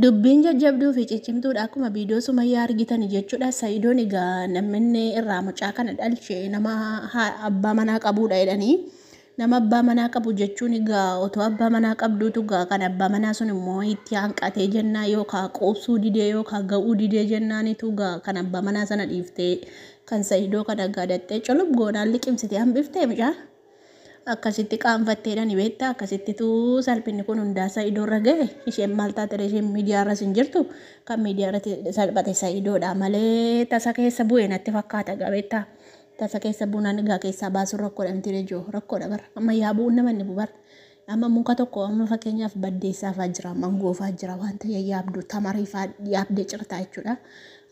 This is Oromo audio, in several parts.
Dubbiin jajjabduu fi ciccimtuudha akkuma viidiyoo Sumayyaa argitan jechuudha. Sa'idoon egaa namni irraa mucaa kana dhalche nama abbaa manaa qabuudha jedhanii. Nama abbaa manaa qabu jechuun egaa otoo abbaa manaa qabduutu egaa kan abbaa manaa sun immoo itti hanqatee jennaa yookaan quubsuu didee yookaan ga'uu didee jennaanitu egaa kan abbaa manaa sana dhiiftee kan Sa'idoo kana gaadattee culub goonaan liqimsitee hambiftee mucaa. Akkasitti qaanfatteedhaan beektaa, akkasittitu salphinni kun hundaa Sa'idoorra gahe. Isheen maal taate? Isheen miidiyaarras hin jirtu. Kan miidiyaarratti salphate Sa'idoodha malee tasa keessa bu'e natti fakkaata gabeettaa. Tasa keessa buunaan egaa keessaa baasuun rakkoodha miti rejoo, rakkoodha bara. Amma yaabuun nama inni bara. Amma muka tokko, amma fakkeenyaaf baddeessaa fa'aa jira, mangoo fa'aa jira, wanta yaabdu tamarii fa'aa yaabdee cirtaa jechuudha.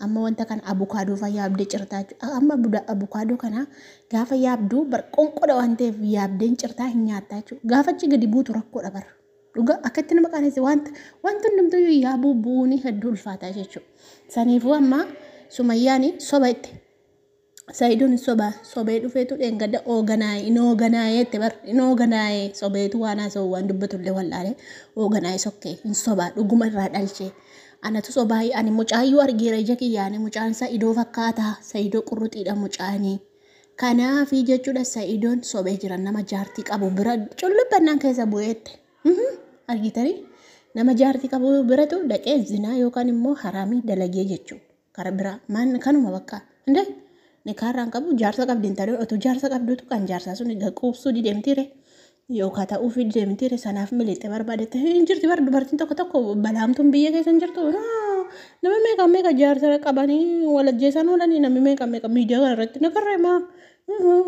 Amma wanta kana abukaadoo fa'aa yaabdee cirtaa jechuudha. Amma abukaadoo kana gaafa yaabdu bar qonqodha waan ta'eef yaabdeen cirtaa hin nyaattaa jechuudha. Gaafa achi gadi buutu rakkoodha bara. Dhugaa akkatti nama qaanesse, wanta hundumtuu yaabuu bu'uun hedduu ulfaataa jechuudha. Saniifuu amma Sumayyaan soba itti. Sa'idoon soba sobee dhufeetu dheengadda ooganaa'e in ooganaa'e jette bar, in ooganaa'e sobeetu waan haasa'u waan dubbatullee wallaalee ooganaa'e sokkee hin sobaa dhuguma irraa dhalchee. Anatu sobaa, ani mucaayyuu argeera ija kiyyaanii, mucaan Sa'idoo fakkaata, Sa'idoo qurruxiidha mucaanii. Kanaafi jechuudha Sa'idoon sobee jira, nama jaartii qabu bira cullubbannaan keessa bu'eette. Argitanii, nama jaartii qabu biratu dhaqee zinaa yookaan immoo haraamii dalagee jechuudha. Kara biraa maan kanuma bakka hundee nikaarraan qabu jaarsa qabdi hin taane, otoo jaarsa qabduutu kan jaarsaa sun egaa quubsuu dideemtiire yookaan ta'uufii dideemtiire, sanaaf miliixee barbaadette hin jirti bar. Dubartiin tokko tokko balaamtuun biyya keessa hin jirtu. Nama meeqa meeqa jaarsa qabanii walajjeessan oolanii, namni meeqa meeqa miidiyaa kana irratti nagarree maa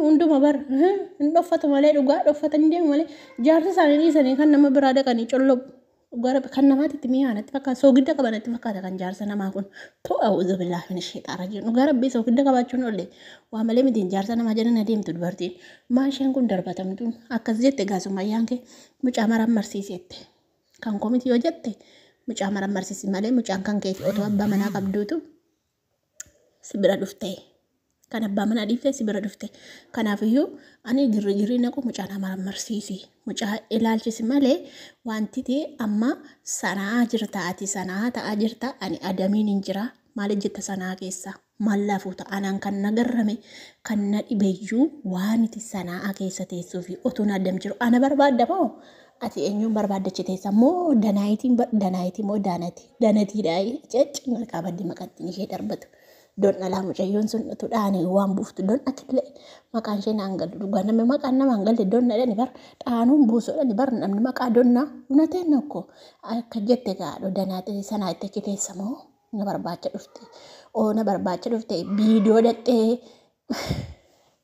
hunduma bar hin dhoffatu malee, dhugaa dhoffatanii deemu malee, jaarsa isaanii dhiisanii kan nama biraa dhaqanii collobu. Kan namaatti mi'aa natti fakkaata, soogidda qaba natti fakkaata kan jaarsa namaa kun. To'a uzu billaahi min sheexaan rajiim. Dhugaa rabbii soogidda qabaachuun oolle waa malee mitiin jaarsa namaa jedhan adeemtu dubartiin. Maa isheen kun darbatamtuun akkas jette egaa Sumayyaan kee mucaa maran marsiisette. Kan koo miti yoo jette mucaa maran marsiisi malee mucaan kan keeti otoo abbaa manaa qabduutu si bira dhufte. Kan abbaa manaa dhiiftee si bira dhufte. Kanaafiyyuu ani jirri jirri naqu mucaa nama marsiisi. Mucaa ilaalchisi malee wanti ta'e amma sanaa jirta, ati sanaa ta'aa jirta, ani adamiin hin jira. Maaliif jetta sanaa keessa? Maal lafuu ta'a? Anaan kan na garrame kan na dhibeyyuu waan iti sanaa keessa teessuu fi otuun adam jiru ana barbaadda moo ati eenyuun barbaaddachi teessa moo danaayitiin danaayitii moo daanati danatiidha cecci maqaa baddi maqattiin ishee darbatu. Don dhalaa mucayyoon sun utuu dhaanii waan buuftu don akillee maqaan ishee naan galu, dhugaa namni maqaan nama hin galle don dhani bar dhaanuun buusuudhani bar namni maqaa donnaa unateen nokko akka jette gaadho danaatee sanaa itti achi teessa moo na barbaacha dhufte oo na barbaacha dhufte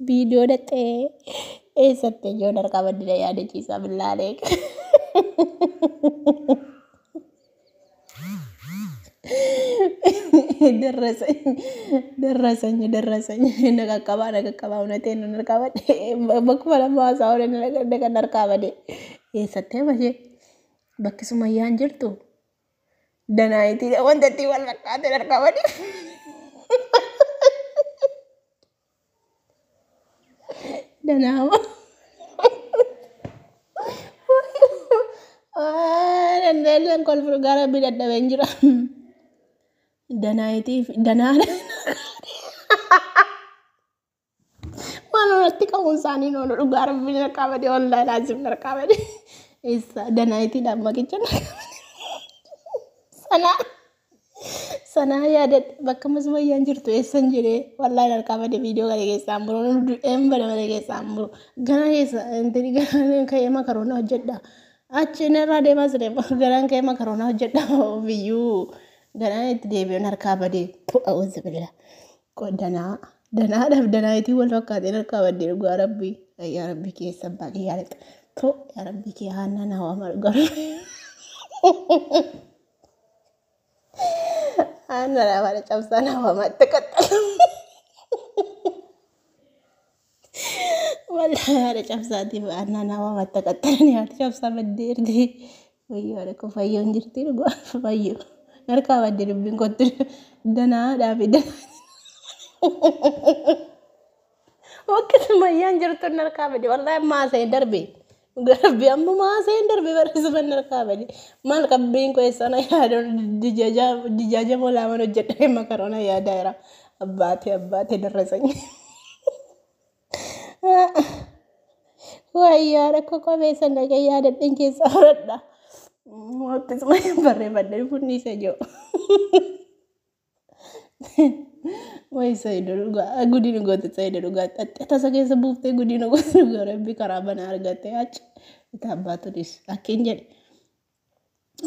viidiyoo dhaxxee eessatte ijoon harkaa baddina yaadachiisaa billaalee. ደረሰኝ ደረሰኝ ደረሰኝ ነቀቀባ ነቀቀባ እውነቴን ነው። ነርካበዴ bakkuma lama haasa'uu kan harkaa eessattee bashee bakki Sumayyaan jirtu danaayitii wanta ittiin wal fakkaate harkaa badee. Danaama. Danda'een kolfu gara rabbii dadhabeen jira. Danaayitii danaa waan irratti qabuun isaanii oolu, dhugaa rabbii harkaa badee, wallaahi laazim harkaa badee. Eessa danaayitiidhaan maqicha sanaa sanaa yaadadhe, bakka Sumayyaan jirtu eessan jedhee wallaahi harkaa badee. Viidiyoo kana keessaan buru du'een bada malee keessaan buru gana keessa intini garaan ka'ee makaroona hojjedha achi narraa deemaa sire garaan ka'ee makaroona hojjedha ofiyyuu garaan itti deebi'uun harkaa badee a'uuzu billah danaa danaadhaaf danaayitii wal fakkaateen harkaa badee, dhugaa rabbii yaa rabbii keessa abbaa kiyyaa lixa yaa rabbii kee haannaa naa waama, dhugaa rabbii. Haannaa naa waama, cabsaa naa waama itti qaxxala. Wallahi haadha cabsaatiif haannaa naa waama itti qaxxalanii haadha cabsaa baddee erti. Wayyoo haadha koo fayyoon jirti, dhugaa fayyoo. Harkaa baddee dubbiin kottu danaadhaa fi danaa. Bakka Sumayyaan jirtu harkaa badee wallahi maasee darbe. Garbi ammumaa seen darbe barreessuman harkaa bade. Maal qabbiin koo eessana yaada dijaaja laaman hojjedhee makaroona yaadaa jira. Abbaatee abbaatee darrasanyi. Wayyaa rakkoo kophee sana dhaqee yaadadheen keessaa fudhadha. Akkasuma barreeffadhee funniisa jiru. Wayi Sa'ido dhugaa gudii nu goote Sa'ido dhugaa xaxxee tasa keessa buuftee gudii nu goote dhugaa rabbi karaa banaa argatte achi itti abbaatu dhis akkiin jedhe.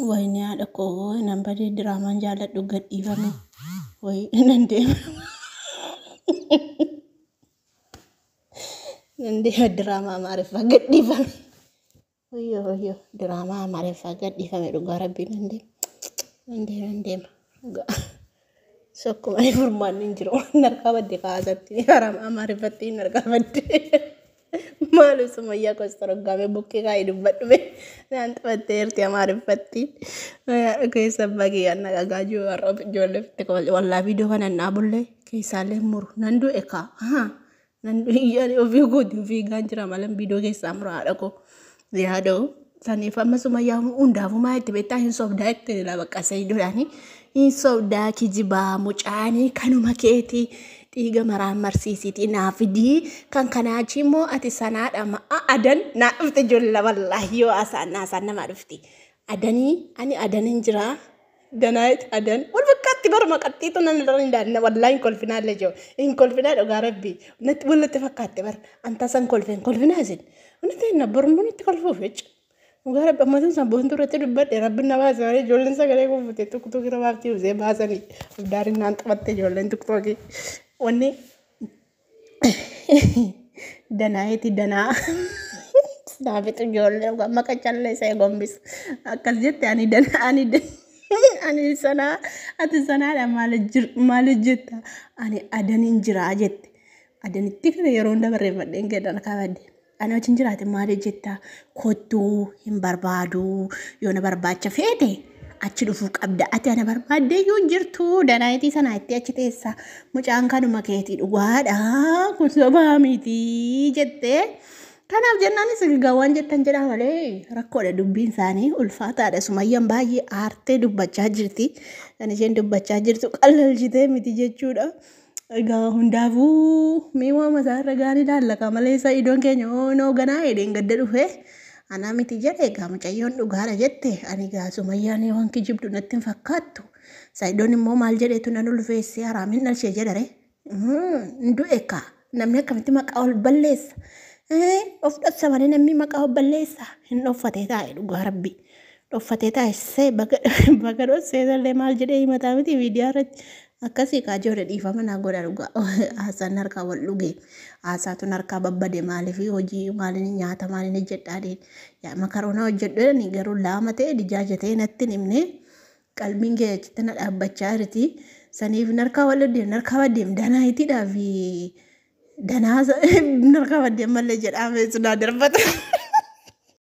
Wayini haadha koo nan badee diraamaan jaalladhu gadhiifame. Wayi nan deema. Nan deema diraamaa Amaariffaa gadhiifame. Wayyoo wayyoo diraamaa Amaariffaa gadhiifame dhugaa rabbi nan deema. Nan deema nan deema dhugaa. Sokkuma furmaanni hin jiru. Waan harkaa badde kaasatti karaa Amaariffatti hin harkaa badde. Maal Sumayyaa kostoroggaame bukkee kaa'ee dubbadhume naan taphatteerti Amaariffatti. Keessa abbaa kiyyaan na dhagaa jiru har'a ijoollee fitti wallaa viidiyoo kana naa bullee keessaallee muru nan du'e kaa. Nan du'e ofii kooti ofii gaan jira malee viidiyoo keessaa muru haadha koo. Yaadoo saniif amma Sumayyaa hundaafuu maa itti beektaa hin sobdaa itti bakka Sa'idoodhaani. Hin sobdaa kijibaa mucaanii kanuma keetii dhiiga maraan marsiisiitii naa fidii kan kanaachi immoo ati sanaadha ma'a adan naa dhufte ijoollee wallaahi yoo asaan naasaan namaa dhufti. Adanii ani adanin jira. Danaayit adan wal fakkaatti baruma qaxxiitu nan irra hin daanna wallaahi hin kolfinaa illee jiru. Hin kolfinaa dhugaa rabbi natti walitti fakkaatte bara anta san kolfee hin kolfinaa isin. Natti hin borummoo natti kolfuuf jecha. Dhugaa rabbi amma sun boontuu irratti dubbadhe rabbi na baase malee ijoolleen sagalee kuufute tuktukii irra baaftii usee baasanii abdaariin naan taphatte ijoolleen tuktukii. Wanni danaayiti danaa. Naafitu ijoollee maqa callee see gombis akkas jette ani danaa ani ani sanaa ati sanaadha maal jetta ani adaniin jiraa jette. Adanitti kana yeroo hunda barreeffadheen kennan kabadde. Ani wajjin jiraate maal jetta kottuu hin barbaadu yoo na barbaacha feete achi dhufuu qabda ati ana barbaadde iyyuu hin jirtu danaayitii sanaa itti achi teessa mucaan kanuma keetii dhugaadha kun sobaa miti jettee. Kanaaf jennaanis egaa waan jettan jedhaa malee rakkoodha dubbiin isaanii ulfaataadha. Sumayyaan baay'ee aartee dubbachaa jirti. Kan isheen dubbachaa jirtu qallalchitee miti jechuudha. Egaa hundaafuu mee waama isaa irra gaarii ilaallaka malee Sa'idoon keenya oonoo ganaa jedheen gadda dhufe. Anaa miti jedhe egaa mucayyoon dhugaadha jette. Ani egaa Sumayyaan waan kijibdu natti hin fakkaattu. Sa'idoon immoo maal jedheetu nan ulfeessee haraamin dhalchee jedhare. Hin du'e kaa namni akkamitti maqaa ol balleessa. Of dhoksa malee namni maqaa ol balleessa. Hin dhoffatee taa'e dhugaa rabbi. Dhoffatee taa'e see baga dhoksee illee maal jedhee himataa miti miidiyaa irratti. Akkasii kaajoo dhiifama naa godha dhugaa. Haasaan harkaa wal dhuge. Haasaatuun harkaa babbade maaliif hojii maaliin nyaata maaliin hojjedhaa deeni. Makaroonaa hojjedhu jedhani garuu laama ta'e dijaaja ta'e natti hin himne. Qalbiin kee achitti na dhaabbachaa jirti. Saniif narkaa wal deem narkaa baddeem danaayitiidhaa fi danaa narkaa baddee mallee jedhame sunaa darbata.